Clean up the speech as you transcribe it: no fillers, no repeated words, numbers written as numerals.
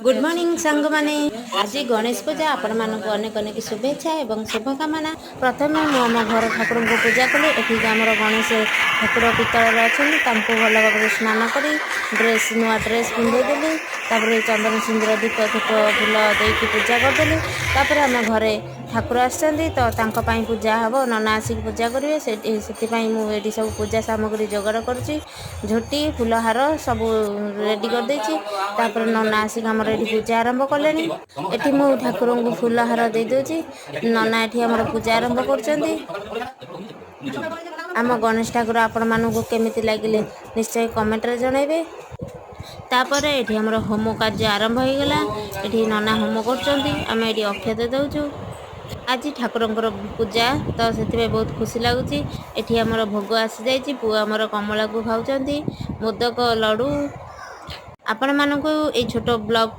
Good morning ସାଙ୍ଗମାନେ। ଆଜି ଗଣେଶ ପୂଜା। ଆପଣମାନଙ୍କୁ ଅନେକ ଅନେକ ଶୁଭେଚ୍ଛା ଏବଂ ଶୁଭକାମନା। ପ୍ରଥମେ ମୁଁ ଆମ ଘର ଠାକୁରଙ୍କୁ ପୂଜା କଲି। ଏଠି ଆମର ଗଣେଶ ଠାକୁର ପିତ୍ତଳରେ ଅଛନ୍ତି। ତାଙ୍କୁ ଭଲ ଭାବରେ ସ୍ନାନ କରି ଡ୍ରେସ୍, ନୂଆ ଡ୍ରେସ୍ ପିନ୍ଧେଇ ଦେଲି। ତାପରେ ଚନ୍ଦନ, ସିନ୍ଦୁର, ଦୀପ, ଧୂପ, ଫୁଲ ଦେଇକି ପୂଜା କରିଦେଲି। ତାପରେ ଆମ ଘରେ ଠାକୁର ଆସିଛନ୍ତି, ତ ତାଙ୍କ ପାଇଁ ପୂଜା ହେବ। ନନା ଆସିକି ପୂଜା କରିବେ ସେଠି। ସେଥିପାଇଁ ମୁଁ ଏଠି ସବୁ ପୂଜା ସାମଗ୍ରୀ ଯୋଗାଡ଼ କରୁଛି। ଝୋଟି, ଫୁଲହାର ସବୁ ରେଡ଼ି କରିଦେଇଛି। ତାପରେ ନନା ଆସିକି ଆମର ଏଠି ପୂଜା ଆରମ୍ଭ କଲେଣି। ଏଠି ମୁଁ ଠାକୁରଙ୍କୁ ଫୁଲହାର ଦେଇଦେଉଛି। ନନା ଏଠି ଆମର ପୂଜା ଆରମ୍ଭ କରୁଛନ୍ତି। ଆମ ଗଣେଶ ଠାକୁର ଆପଣମାନଙ୍କୁ କେମିତି ଲାଗିଲେ, ନିଶ୍ଚୟ କମେଣ୍ଟରେ ଜଣାଇବେ। ତାପରେ ଏଠି ଆମର ହୋମ କାର୍ଯ୍ୟ ଆରମ୍ଭ ହୋଇଗଲା। ଏଠି ନନା ହୋମ କରୁଛନ୍ତି, ଆମେ ଏଠି ଅକ୍ଷତ ଦେଉଛୁ। ଆଜି ଠାକୁରଙ୍କର ପୂଜା, ତ ସେଥିପାଇଁ ବହୁତ ଖୁସି ଲାଗୁଛି। ଏଠି ଆମର ଭୋଗ ଆସିଯାଇଛି। ପୁଅ ଆମର କମଳାକୁ ଖାଉଛନ୍ତି, ମୋଦକ, ଲଡ଼ୁ। ଆପଣମାନଙ୍କୁ ଏଇ ଛୋଟ ବ୍ଲଗ୍